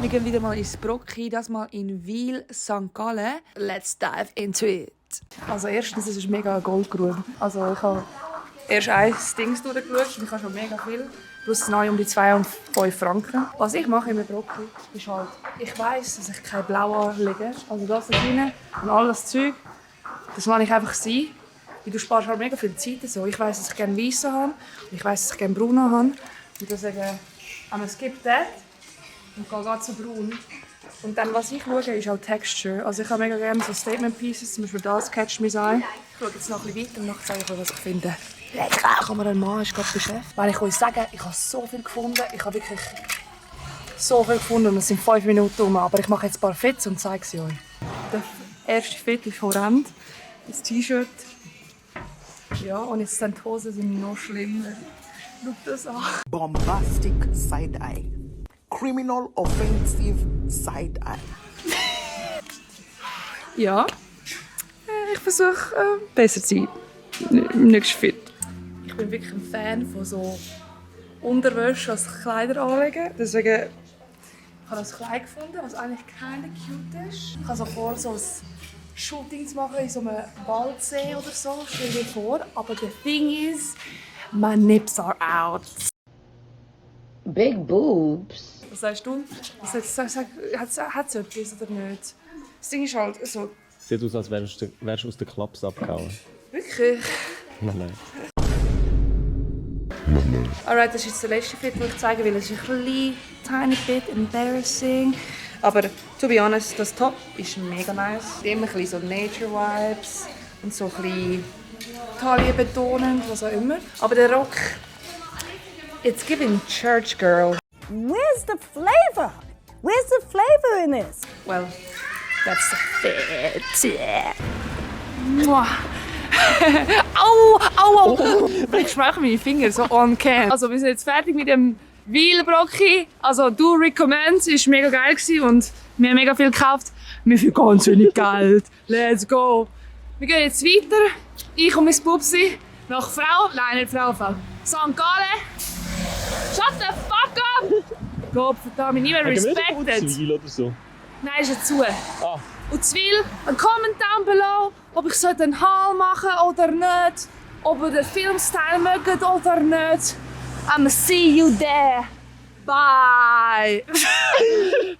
Wir gehen wieder mal ins Brocchi, das mal in Wil, St. Gallen. Let's dive into it. Also erstens, es ist mega eine Goldgrube. Also ich habe erst ein Ding durchgeschaut und ich habe schon mega viel. Plus das neue um die 2 und 5 Franken. Was ich mache im Brocchi, ist halt, ich weiss, dass ich kein Blau anlege. Also das da rein und all das Zeug, das lasse ich einfach sein. Weil du sparst halt mega viel Zeit. So. Ich weiss, dass ich gerne weißen habe und ich weiss, dass ich gerne braun habe. Und dann sage ich, skip that und gehe gerade zu braun. Und dann, was ich schaue, ist auch Texture. Also ich habe mega gerne so Statement Pieces, zum Beispiel das Catch Me Eye. Ich schaue jetzt noch ein bisschen weiter und nachher sage ich euch, was ich finde. Lecker, ein Mann ist gerade beschäftigt. Weil ich euch sagen, ich habe so viel gefunden. Ich habe wirklich so viel gefunden und es sind 5 Minuten um. Aber ich mache jetzt ein paar Fits und zeige sie euch. Der erste Fit ist voran. Das T-Shirt. Ja, und jetzt sind die Hosen sind noch schlimmer. Schau das an. Bombastic side-eye. Criminal offensive side-eye. Ja, ich versuche besser zu sein. Nächstes Fit. Ich bin wirklich ein Fan von so Unterwäsche als Kleider anlegen. Deswegen ich habe das Kleid gefunden, was eigentlich keine cute ist. Ich habe so vor, so ein Shooting zu machen in so einem Waldsee oder so. Stell dir vor. Aber the thing is, my nips are out. Big boobs. Was sagst du? Hat es etwas oder nicht? Das Ding ist halt so... Sieht aus, als wärst du aus der Klaps abgehauen. Wirklich? Nein. Alright, das ist jetzt der letzte Fit, den ich zeigen will. Es ist ein bisschen, tiny bit embarrassing. Aber to be honest, das Top ist mega nice. Immer ein bisschen so Nature-Vibes und so ein bisschen Taille betonend, was auch immer. Aber der Rock, it's giving church girl. Where's the flavor? Where's the flavor in this? Well, that's the fit. Mua. Au, au, au. Ich schmecke meine Finger so on cam. Also wir sind jetzt fertig mit dem Wil-Brocchi. Also du recommend, es war mega geil gewesen und wir haben mega viel gekauft. Wir für ganz wenig Geld. Let's go. Wir gehen jetzt weiter. Ich und mein Pupsi nach Frauenfeld. St. Gallen. Shut the fuck up! Gott verdammt, niemand respected. Zwiel oder so. Nein, ist ja zu. Ah. Und Zwiel, ein Comment down below, ob ich einen Haul machen oder nicht. Ob ihr den Filmstyle mögt oder nicht. I'ma see you there. Bye!